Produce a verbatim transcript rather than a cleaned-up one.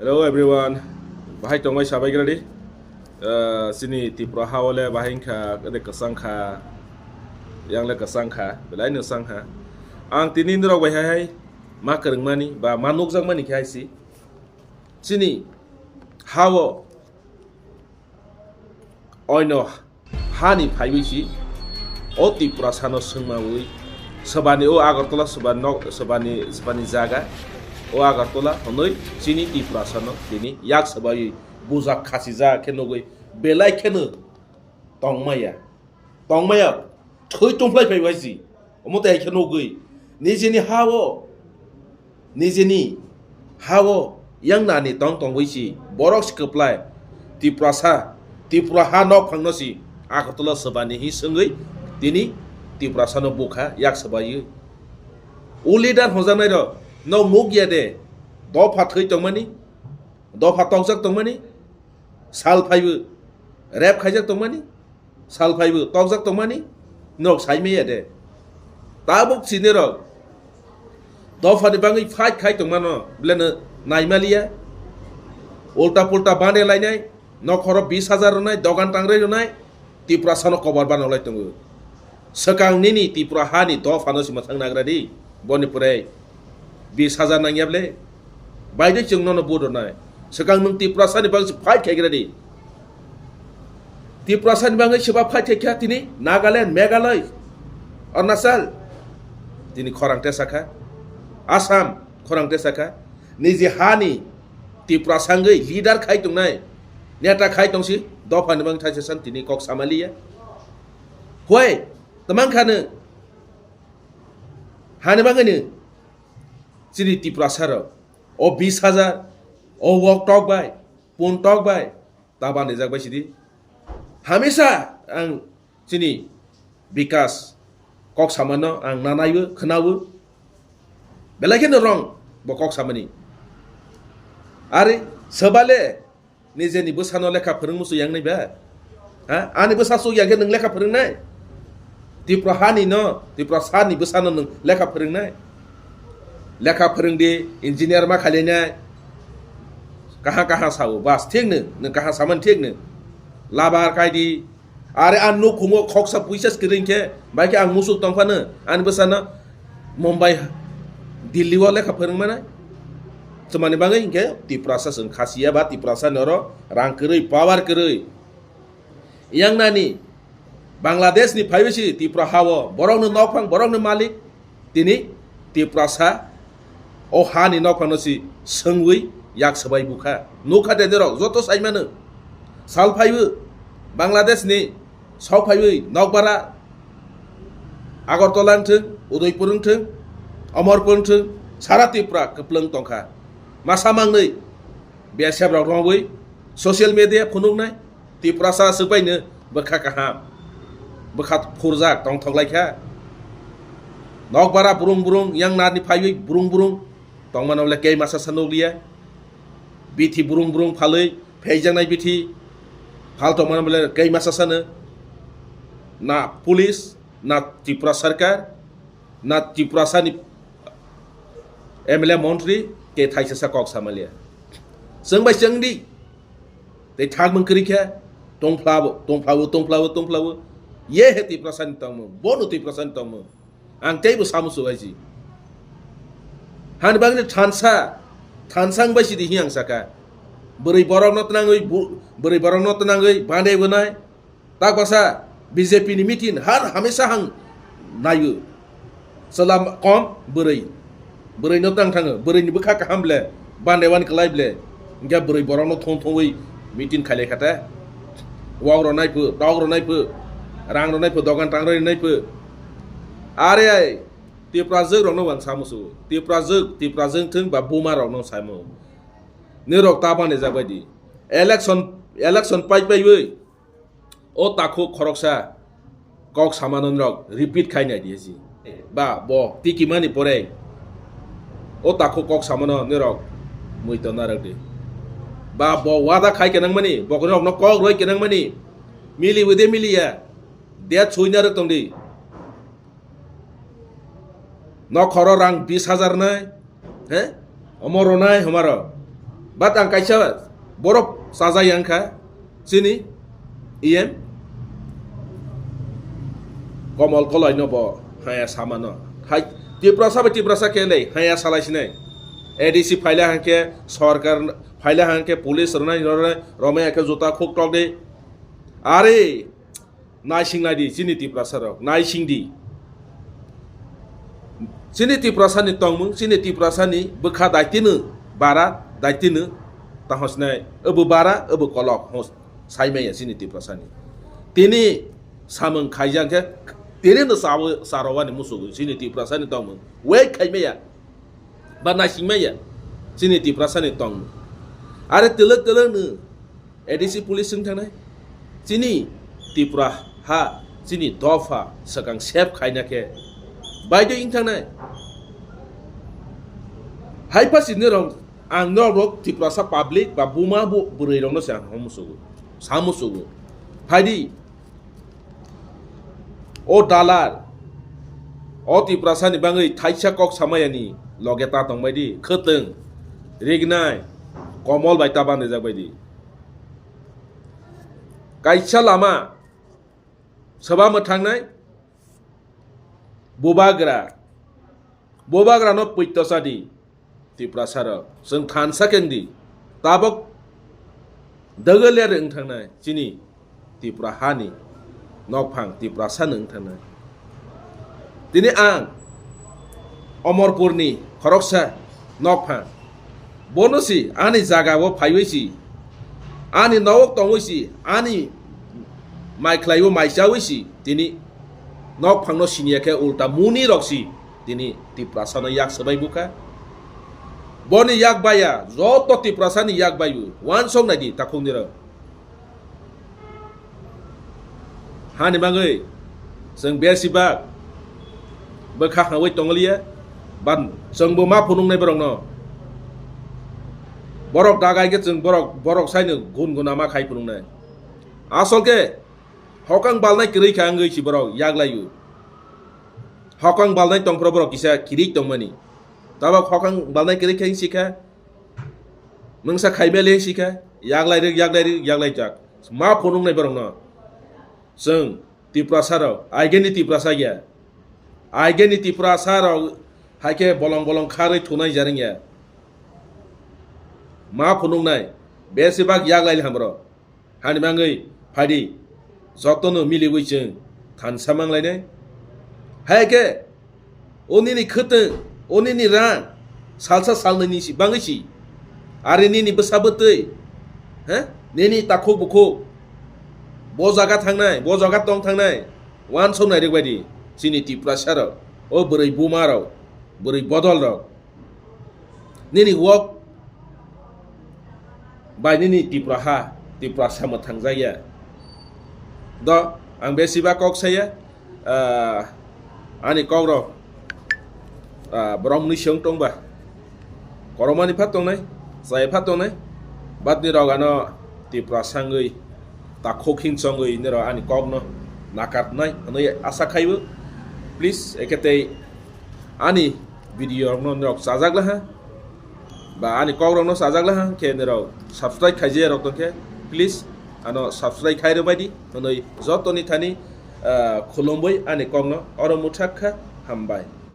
Hello everyone, bahai tongbai sabai gradi. Uh, sini Tripura ha ole bahai wngkha, ede kwchang kha, yang le kwchang kha, belai no kwchang kha. Ang tini norok bai hai hai ma kwrwngmani ba ma nukjakmani khe hai si. Sini ha o oino hani phaiwi si o Tiprasano swngmawi swbani o Agartala swbani nok swbani swbani jaga o Agartala hwnwi chini Tiprasano tini yak swbaiwi bujak khachijak khe nugwi belai kheno tongmaya tongmaya thwi tongphlai phaiwi si omo tei khe nugwi nijini ha o nijini ha o yang nani tong tongwi si borok si kwplai Tiprasa Tripura ha nok phangno si Agartala swbani hi swngwi tini Tiprasano bukha yak swbaiwi. O leader hojaknai rok no nukya de dopha thwi tongmani, dopha tokjak tongmani, sal phaibo rep khaijak tongmani, sal phaibo tokjak tongmani, nok saimaya de. Tabuk sini rok dophani bangwi fight khai tongmano beleno naimaliya. Ulta pulta bande lainai, nokhoro bis hajar rwnai, dogan tangrai rwnai, Tiprasano kobar banolai tongo. Swkang nini Tripura hani dophano si mwthang nagra di, boni pore bis hajar nangya ble. Baidoi chwng nono vote rwnai. Swkang nwng Tiprasani bagwi se fight khai gra di. Tiprasani bagwi seba fight khai kha tini Nagaland, Meghalaya, Arunachal. Tini khorang tesa kha. Assam khorang tesa kha. Niji hani Tiprasa wngwi leader khai tongnai, neta khai tongsi dophani bagwi thaisa san tini kok samaliya. Hoi, tamang khano hani bagwino chini Tiprasa rok o bis hajar, o wok tok bai, pun tok bai, ta bandijak bai sidi. Hamisa ang chini Bikas kok samano ang nanaibo, khwnabo. Belai kheno wrong bo kok samani. Ari, swbale nijeni bwsano lekha phwrwng musu yang nai ba? Ha? Ani bwsa suk yang khe nwng lekha phwrwng nai? Tripura hani no, Tripura sani bwsano nwng lekha phwrwng nai? Lekha phwrwng di, engineer ma khailai nai. Kaha kaha sao, bas thik no, nwng kaha samani thik no. Labar kai di, are ang nukhungo khoksa puisa kwrwi khe, bai khe ang musuk tong phano, ani bwsano Mumbai, Delhi o lekha phwrwng manai. Chwmani bagwi hinkhe Tiprasa chwng khasiya ba Tiprasa ni oro rang kwrwi, power kwrwi. Yang nani Bangladesh ni phaiwi si Tripura ha o borok no nokphang, borok no malik. Tini Tiprasa o ha ni nokphang no si swngwi yak swbai bukha. Nukha de norok joto saimano. Sal phaiwi Bangladesh ni sok phaiwi nokbara Agartala wngthwng, Udaipur wngthwng, Amarpur wngthwng, sara Tripura kwplwng tongkha. Masa mangnwi B S F rok romwi social media phunuknai, Tiprasa swkbaino bwkha kaham, bwkha phurjak tongthok laikha. Nokbara brung brung, yang narni phaiwi brung brung tongmano le kei masa sa nukliya. Bithi brung brung phalwi pheijaknai bithi phal tongmano le kei masa sano. Na police, na Tripura sarkar, na Tiprasani M L A montri ke thaisa sa kok samalia. Chwng bai chwng di. Tei thakmung kwrwi khe tongphlabo, tongphlabo, tongphlabo, tongphlabo. Ye he Tiprasani tongmung, bono Tiprasani tongmung. Ang teibo samu sugaiji. Hani bagwi thansa, thansa wngbai sidi hi ang saka. Bwrwi borokno twnangwi bu-, bwrwi borokno twnangwi bande bwnai. Tak basa B J P ni meeting har hamesa hang naio. Chwla kom bwrwi. Bwrwi no tang thango. Bwrwi ni bwkha kaham ble. Bande wan kwlai ble. Hinkhe bwrwi borok no thong thongwi meeting khailai khate. Wak rw nai phu, tok rw nai phu, rang rw nai phu, dogan tang rw nai phu. Are ai, Tiprajwk rok no ang samu su. Tiprajwk, Tiprajwk thung ba buma rok no samu. Nirok ta bani jak bai di. Election, election pai pai wi. O takhuk khoroksa kok samano norok repeat khai nai di si. Ba bo tikimani pore o takhuk kok samano norok mui tonna rwk di. Ba bo wada khai kenang mani, bo norok no kok roi kenang mani. Mili wede miliya. Dia chuina rwk tong di. Nokhoro rang bis hajar nai, he? Omo ronai homaro. But ang kaisa borok chajak yang kha, chini E M Komol Koloi no bo haya samano. Hai, Tiprasa bai Tiprasa khe le haya salai sinai. A D C phaila hangkhe sorkar phaila hangkhe police rwnai rwnai romai khe juta khuk tok de. Are, naising lai di, chini Tiprasa rok, naising di. Chini Tiprasa ni tongmung, chini Tiprasa ni bwkha daitino bara, daitino tahos nai, obo bara, obo kolok, hos, sai maya chini Tiprasa ni. Tini samung khaijak khe, tini no sawo, sarowani musugo, chini Tiprasa ni tongmung, wait khai maya. Ba naising maya chini Tiprasa ni tong. Are twlwk twlwk no A D C police wng thangnai. Chini Tripura ha, chini dopha swkang sep khaina khe baidoi wng thangnai. Hai pha sini rok ang norok rok Tiprasa public ba buma bu bwrwi rok no se ang musugo, sa musugo. Phaidi. O dalar, o Tiprasani bangwi thaisa kok samayani loge ta tongbaidi, khwtwng, rignai, komol bai ta bandajak baidi. Kaisa lama, swbama thangnai, bubagra, bubagrano puito sadi, Tiprasarok, chwng thansa keng di, tabok dagaliar wng thangnai, chini Tripura hani nokphang Tiprasa wng thangnai. Tini ang Omorpurni khoroksa nokphang, bono si ani jaga o phaiwi si, ani nowok tongwi si, ani mai khlaiwi mai chawi si, tini nokphangno siniya khe ulta muni rok si tini Tiprasano yak swbai bukha. Boni yak baya, joto Tiprasani yak bayu, wansok naidi takhukni rok. Hani bagwi chwng besibak bwkha hwnwi tonglia, ban chwngbo ma phunuknai borokno. Borok dagai khe chwng borok, borok saino gun guna ma khai phunuknai. Asol khe hokang balnai kwrwi kha wngwi si borok yaglaiu. Hokang balnai tongphro borok kisa kirik tongmani. Tabok hokang balnai kwrwi khe wngsi kha. Mungsa khaibe le wngsi kha. Yaglai rik, yaglai rik, yaglai jak. Ma phunuknai borokno. Chwng Tiprasa rok, aigeni Tiprasa ya. Aigeni Tiprasa rok hai khe bolong bolong kharwi thunai jareng ya. Ma phunuknai. Besibak yaglai le hamro. Hani bagwi phaidi, jotono miliwi chwng thansa manglainai. Hai khe, o nini khwtwng, o nini rang, salsa salnwini si bagwi si. Are nini bwsa bwtwi, he? Nini takhuk bukhuk, bo jaga thangnai, bo jaga tong thangnai, wansoknai rwkbaidi, chini Tiprasarok, o bwrwi bumarok, bwrwi bodolrok. Nini wok bai nini Tripura ha, Tiprasa mwthangjakya. Do, ang besiba kok saya, ah, ani kok rok, ah, borok mwnwi se wng tongba. Koromani pha tongnai, chaya pha tongnai, but nirok ano Tiprasa wngwi, takhuk hinsongwi nirok ani kokno nakarnai hwnwi asa khaibo. Please, ekhe tei ani video rokno norok chajak laha, ba ani kok rokno chajak laha, khe norok subscribe khaijaya rok tongkhe, please ano subscribe khai rwbaidi hwnwi jotoni thani, ah, khulumwi ani kokno oro mwthak kha, hambai.